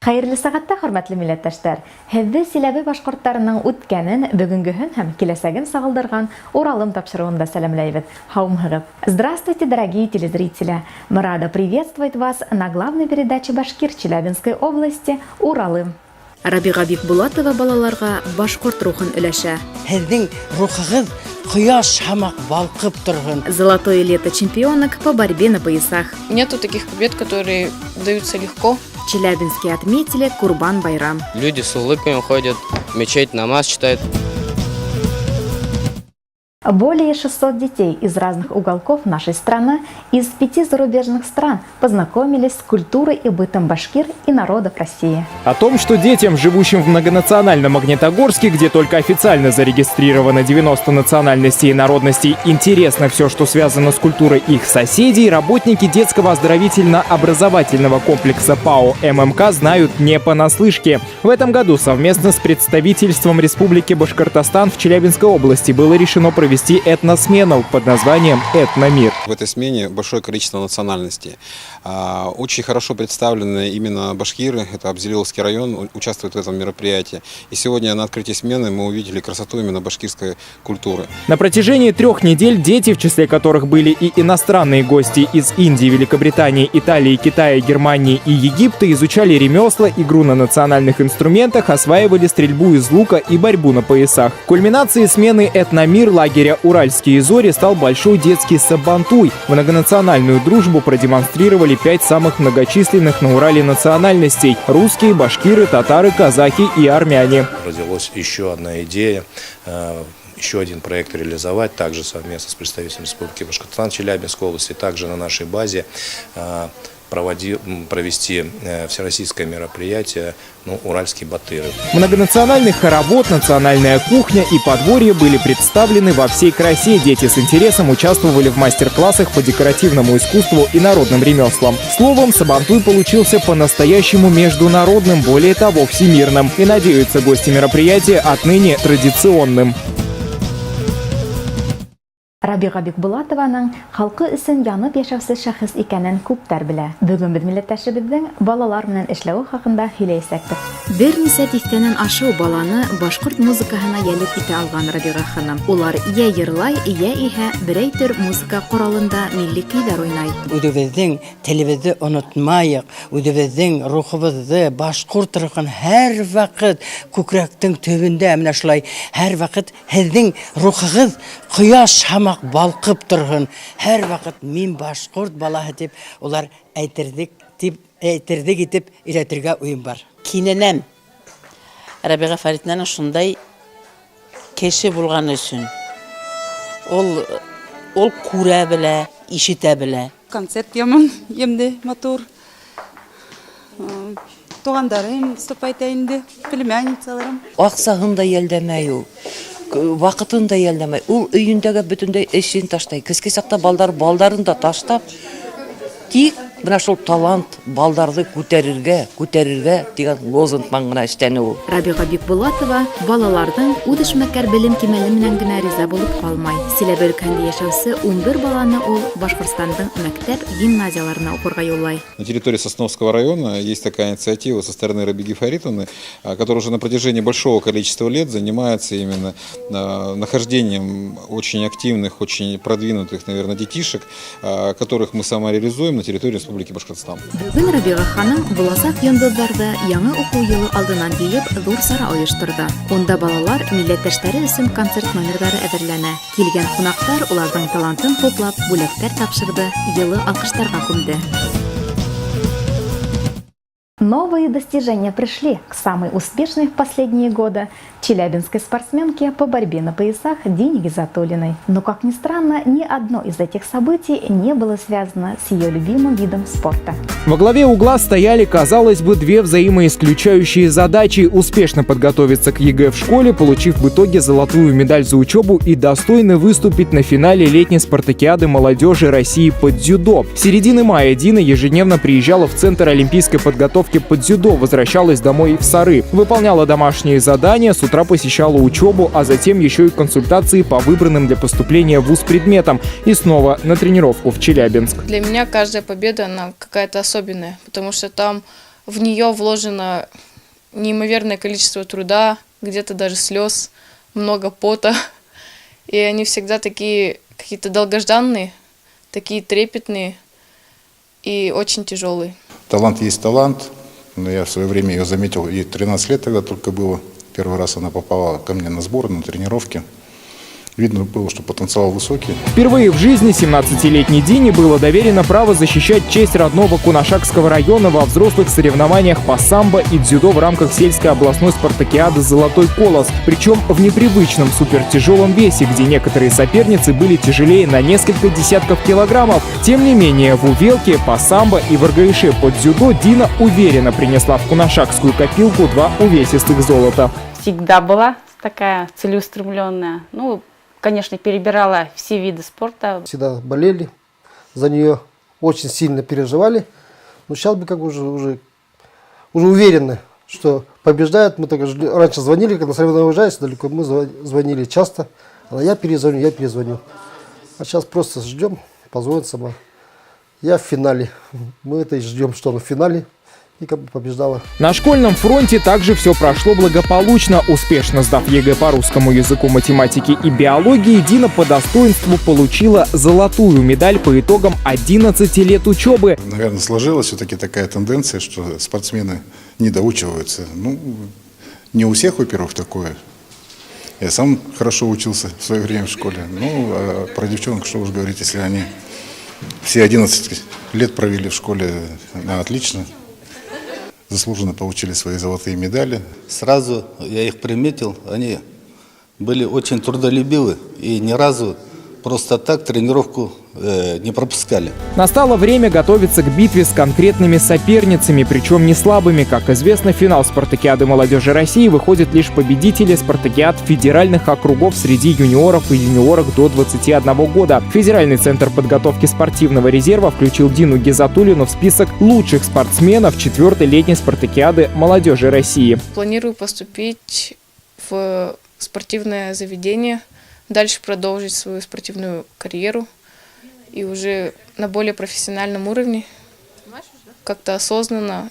Хәйерле сәғәттә, хөрмәтле милләттәштәр! Һеҙҙе Силәбе башҡорттарының үткәнен, бөгөнгөһөн һәм киләсәген сағылдырған Уралым тапшырыуында сәләмләйбеҙ. Һаумыһығыҙ! Здравствуйте, дорогие телезрители! Мы рады приветствовать вас на главной передаче башкир Челябинской области «Уралым». Рабиға Бикбулатова балаларға башҡорт рухын өләшә. Һеҙҙең рухығыҙ ҡояш һымаҡ балҡып торһон. Золотое лето чемпионок по борьбе на поясах. Нету таких побед, которые даются легко. В Челябинске отметили Курбан-Байрам. Люди с улыбками ходят в мечеть, намаз читают. Более 600 детей из разных уголков нашей страны, из пяти зарубежных стран познакомились с культурой и бытом башкир и народов России. О том, что детям, живущим в многонациональном Магнитогорске, где только официально зарегистрировано 90 национальностей и народностей, интересно все, что связано с культурой их соседей, работники детского оздоровительно-образовательного комплекса ПАО ММК знают не понаслышке. В этом году совместно с представительством Республики Башкортостан в Челябинской области было решено провести этносмену под названием «Этномир». В этой смене большое количество национальностей. Очень хорошо представлены именно башкиры, это Абзелиловский район участвует в этом мероприятии. И сегодня на открытии смены мы увидели красоту именно башкирской культуры. На протяжении 3 недель дети, в числе которых были и иностранные гости из Индии, Великобритании, Италии, Китая, Германии и Египта, изучали ремесла, игру на национальных инструментах, осваивали стрельбу из лука и борьбу на поясах. Кульминацией смены «Этномир» лагеря «Уральские зори» стал большой детский сабантуй. Многонациональную дружбу продемонстрировали пять самых многочисленных на Урале национальностей – русские, башкиры, татары, казахи и армяне. Родилась еще одна идея, еще один проект реализовать, также совместно с представителем Республики Башкортостан, Челябинской области, также на нашей базе провести всероссийское мероприятие, ну, «Уральские батыры». Многонациональный хоровод, национальная кухня и подворье были представлены во всей красе. Дети с интересом участвовали в мастер-классах по декоративному искусству и народным ремеслам. Словом, Сабантуй получился по-настоящему международным, более того, всемирным. И надеются гости мероприятия, отныне традиционным. Рабиға Бикбулатованың халҡы өсөн янып йәшәүсе шәхес икәнен күптәр белә. Бөгөн беҙ милләттәшебеҙҙең балалар менән эшләүе хаҡында һөйләйәсәкбеҙ. Бер нисә тиҫтәнән ашыу баланы башҡорт музыкаһына йәлеп итә алған Рабиға ханым. Улар йә йырлай, йә иһә берәй төр музыка ҡоралында милли көйҙәр уйнай. Үҙебеҙҙең телебеҙҙе онотмайыҡ, үҙебеҙҙең рухыбыҙҙы, башҡорт рухын һәр ваҡыт күкрәктең төбөндә менә шулай һәр ваҡыт һеҙҙең рухығыҙ ҡояш һымаҡ балҡып торһон. Һәр ваҡыт мин башҡорт балаһы тип улар әйтерҙек тип әйтерҙек итеп өйрәтергә уйым бар. Кинәнәм Рабиға Фәритовнаның шундай кеше булғаны өсөн. Ул күрә белә, ишетә белә. Концерт яман, йәмле, матур. Туғандарым выступать инде, племянницаларым. Аҡсаһын да йәлләмәй ул, ваҡытын да йәлләмәй. Ул өйөндәге бөтөнләй эшен ташлай. Кеске саҡта балдар балдарын да ташлап, тик менә шул талант балдарҙы күтәрергә, күтәрергә тигән лозунг менән генә эшләне ул. Рабиға Бикбулатова балаларҙың үҙ эшмәкәр белем кимәле менән генә риза булып ҡалмай. Силәбе өлкәһендә йәшәүсе 11 баланы ул Башҡортостандың мәктәп гимназияларына уҡырға юллай. На территории Сосновского района есть такая инициатива со стороны Рабиги Фаритовны, которая уже на протяжении большого количества лет занимается именно нахождением очень активных, очень продвинутых, наверное, детишек, которых мы самореализуем на территории Республики Башкортостан. Бөгөн Рабиға ханым буласаҡ йондоҙҙарҙы яңы уҡыу йылы алдынан йыйып ҙур сара ойошторҙо. Унда балалар милләттәштәре өсөн концерт номерҙары әҙерләне. Килгән ҡунаҡтар уларҙың талантын хуплап, бүләктәр тапшырҙы, йылы алҡыштарға күмде. Новые достижения пришли к самой успешной в последние годы челябинской спортсменке по борьбе на поясах Дине Гизатуллиной. Но, как ни странно, ни одно из этих событий не было связано с ее любимым видом спорта. Во главе угла стояли, казалось бы, две взаимоисключающие задачи: успешно подготовиться к ЕГЭ в школе, получив в итоге золотую медаль за учебу, и достойно выступить на финале летней спартакиады молодежи России по дзюдо. В середине мая Дина ежедневно приезжала в Центр олимпийской подготовки по дзюдо, возвращалась домой в Сары. Выполняла домашние задания, с утра посещала учебу, а затем еще и консультации по выбранным для поступления в ВУЗ предметам. И снова на тренировку в Челябинск. Для меня каждая победа, она какая-то особенная, потому что там В нее вложено неимоверное количество труда, где-то даже слез, много пота. И они всегда такие какие-то долгожданные, такие трепетные и очень тяжелые. Талант есть талант, но я в свое время ее заметил, ей 13 лет тогда только было. Первый раз она попала ко мне на сбор, на тренировки. Видно было, что потенциал высокий. Впервые в жизни 17-летней Дине было доверено право защищать честь родного Кунашакского района во взрослых соревнованиях по самбо и дзюдо в рамках сельской областной спартакиады «Золотой колос». Причем в непривычном супертяжелом весе, где некоторые соперницы были тяжелее на несколько десятков килограммов. Тем не менее, в Увелке по самбо и в РГШ по дзюдо Дина уверенно принесла в кунашакскую копилку два увесистых золота. Всегда была такая целеустремленная. Ну, конечно, перебирала все виды спорта. Всегда болели за нее, очень сильно переживали. Но сейчас бы как бы уже уверены, что побеждает. Мы только раньше звонили, когда соревнования уезжались далеко, мы звонили часто. Она: «Я перезвоню, я перезвоню». А сейчас просто ждем, позвонит сама. «Я в финале». Мы это и ждем, что она в финале и как бы побеждала. На школьном фронте также все прошло благополучно. Успешно сдав ЕГЭ по русскому языку, математике и биологии, Дина по достоинству получила золотую медаль по итогам 11 лет учебы. Наверное, сложилась все-таки такая тенденция, что спортсмены не доучиваются. Ну, не у всех, во-первых, такое. Я сам хорошо учился в свое время в школе. Ну, а про девчонок что уж говорить, если они все 11 лет провели в школе на отлично, заслуженно получили свои золотые медали. Сразу я их приметил, они были очень трудолюбивы и ни разу просто так тренировку не пропускали. Настало время готовиться к битве с конкретными соперницами, причем не слабыми. Как известно, в финал Спартакиады молодежи России выходят лишь победители спартакиад федеральных округов среди юниоров и юниорок до 21 года. Федеральный центр подготовки спортивного резерва включил Дину Гизатуллину в список лучших спортсменов четвертой летней Спартакиады молодежи России. Планирую поступить в спортивное заведение, дальше продолжить свою спортивную карьеру и уже на более профессиональном уровне, как-то осознанно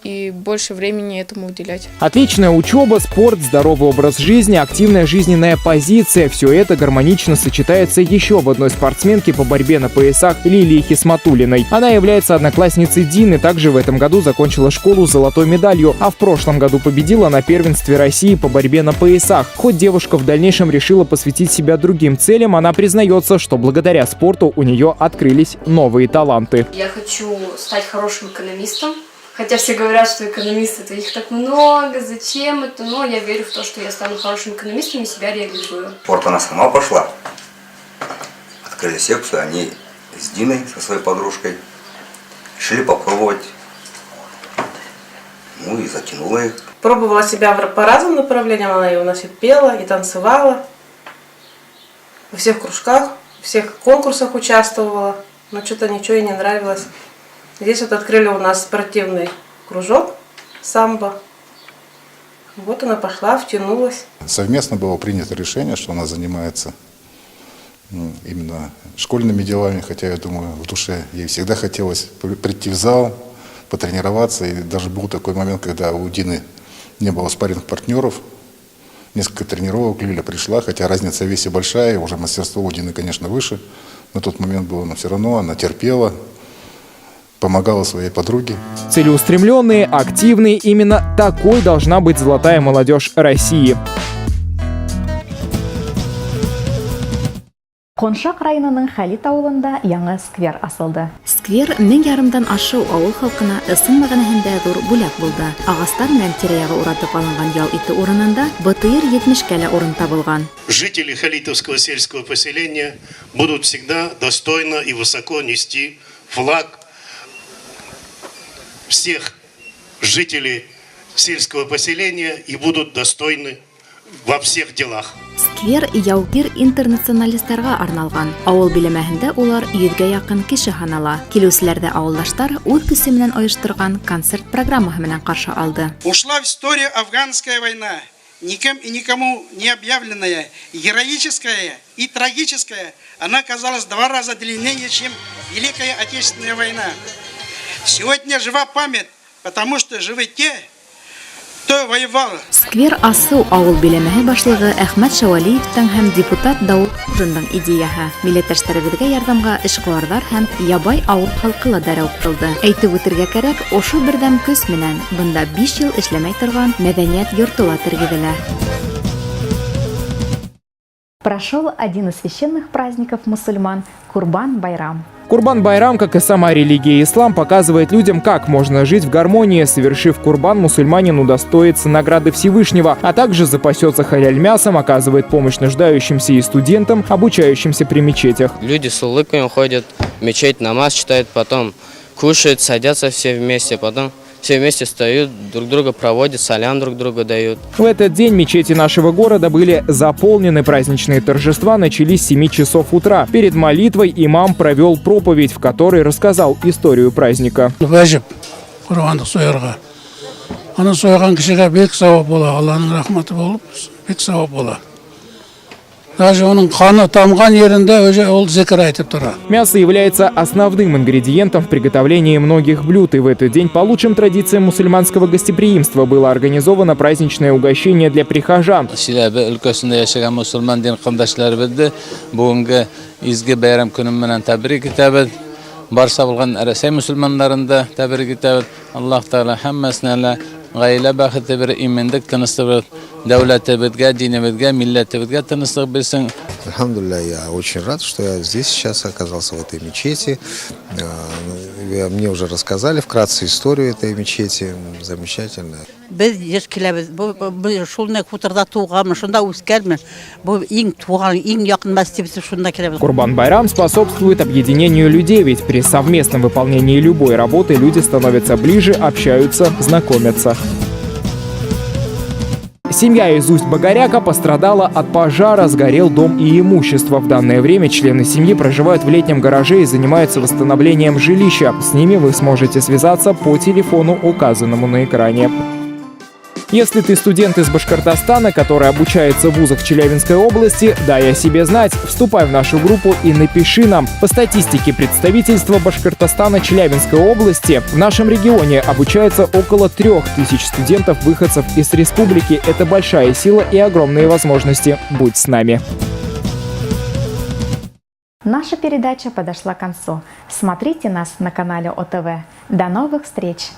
и больше времени этому уделять. Отличная учеба, спорт, здоровый образ жизни, активная жизненная позиция – все это гармонично сочетается еще в одной спортсменке по борьбе на поясах Лилии Хисматуллиной. Она является одноклассницей Дины, также в этом году закончила школу с золотой медалью, а в прошлом году победила на первенстве России по борьбе на поясах. Хоть девушка в дальнейшем решила посвятить себя другим целям, она признается, что благодаря спорту у нее открылись новые таланты. Я хочу стать хорошим экономистом. Хотя все говорят, что экономисты, это их так много, зачем это? Но я верю в то, что я стану хорошим экономистом и себя реализую. В спорт она сама пошла. Открыли секцию, они с Диной, со своей подружкой, решили попробовать. Ну и затянула их. Пробовала себя по разным направлениям. Она и у нас и пела, и танцевала. Во всех кружках, во всех конкурсах участвовала. Но что-то ничего ей не нравилось. Здесь вот открыли у нас спортивный кружок самбо. Вот она пошла, втянулась. Совместно было принято решение, что она занимается именно школьными делами, хотя, я думаю, в душе ей всегда хотелось прийти в зал, потренироваться. И даже был такой момент, когда у Дины не было спарринг-партнеров. Несколько тренировок Лиля пришла, хотя разница в весе большая, и уже мастерство у Дины, конечно, выше. На тот момент было, но все равно она терпела, помогала своей подруге. Целеустремленные, активные, именно такой должна быть золотая молодежь России. Коншак районының Хәлит ауылында яңы сквер асылды. Сквер мең ярымдан ашыу ауыл халҡына ысын мәғәнәһендә ҙур бүләк булды. Ағастар менән тирә-яғы уратып алынған ял итеү урынында БТР 70-кә лә урын табылған. Жители Халитовского сельского поселения будут всегда достойно и высоко нести флаг всех жителей сельского поселения и будут достойны во всех делах. Сквер яугир интернационалистарға арналған. Ауыл биләмәһендә улар 100-гә яҡын кеше һанала. Килеүселәрҙе ауылдаштар үҙ көсө менән ойошторған концерт программаһы менән ҡаршы алды. Ушла в историю афганская война, никем и никому не объявленная, героическая и трагическая. Она оказалась 2 раза длиннее, чем Великая Отечественная война. Сегодня жива память Потому что живы те, кто воевал. Сквер асыу ауыл биләмәһе башлығы Әхмәт Шәүәлиевтың һәм депутат Дауыт Хужиндың идеяһы. Милләттәштәребеҙгә ярҙамға эшҡыуарҙар һәм ябай ауыл халҡы ла дәррәү ҡушылды. Әйтеп үтергә кәрәк, ошо берҙәм көс менән бында 5 йыл эшләмәй торған мәҙәниәт йорто ла тергеҙелә. Прошел один из священных праздников мусульман – Курбан-Байрам. Курбан-Байрам, как и сама религия ислам, показывает людям, как можно жить в гармонии. Совершив курбан, мусульманин удостоится награды Всевышнего, а также запасется халяль-мясом, оказывает помощь нуждающимся и студентам, обучающимся при мечетях. Люди с улыбками ходят в мечеть, намаз читают, потом кушают, садятся все вместе, потом все вместе встают, друг друга проводят, салям друг другу дают. В этот день мечети нашего города были заполнены. Праздничные торжества начались с 7 часов утра. Перед молитвой имам провел проповедь, в которой рассказал историю праздника. Вәжип ҡорбанлыҡ суйырға. Уны суйған кешегә бик сауап була, Алланың рәхмәте булып, бик сауап була. Даже уның ҡаны тамған ерендә уже ул зикер әйтеп тора. Мясо является основным ингредиентом в приготовлении многих блюд, и в этот день по лучшим традициям мусульманского гостеприимства было организовано праздничное угощение для прихожан. Силәбе өлкәсендә яшәгән мөселман дин ҡәрҙәшләребеҙҙе бөгөнгө изге бәйрәм көнө менән тәбрик итәбеҙ. Барса булған Рәсәй мөселмандарын да тәбрик итәбеҙ. Аллаһ Тәғәлә һәммәһенә лә ғаилә бәхете бирер, именлек, тыныслык бирер, дәүләтебеҙгә, динебеҙгә, милләтебеҙгә тыныслык бирһен. Альхамдулилля, я очень рад, что я здесь сейчас оказался, в этой мечети. Мне уже рассказали вкратце историю этой мечети. Замечательно. Беҙ йыш киләбеҙ. Бу шундай хуторҙа тыуғанмын, шунда үҫкәнмен. Был иң тыуған, иң яҡын мәсет шунда киләбеҙ. Курбан-Байрам способствует объединению людей, ведь при совместном выполнении любой работы люди становятся ближе, общаются, знакомятся. Семья из Усть-Багаряка пострадала от пожара, сгорел дом и имущество. В данное время члены семьи проживают в летнем гараже и занимаются восстановлением жилища. С ними вы сможете связаться по телефону, указанному на экране. Если ты студент из Башкортостана, который обучается в вузах Челябинской области, дай о себе знать. Вступай в нашу группу и напиши нам. По статистике представительства Башкортостана Челябинской области в нашем регионе обучается около 3000 студентов-выходцев из республики. Это большая сила и огромные возможности. Будь с нами. Наша передача подошла к концу. Смотрите нас на канале ОТВ. До новых встреч!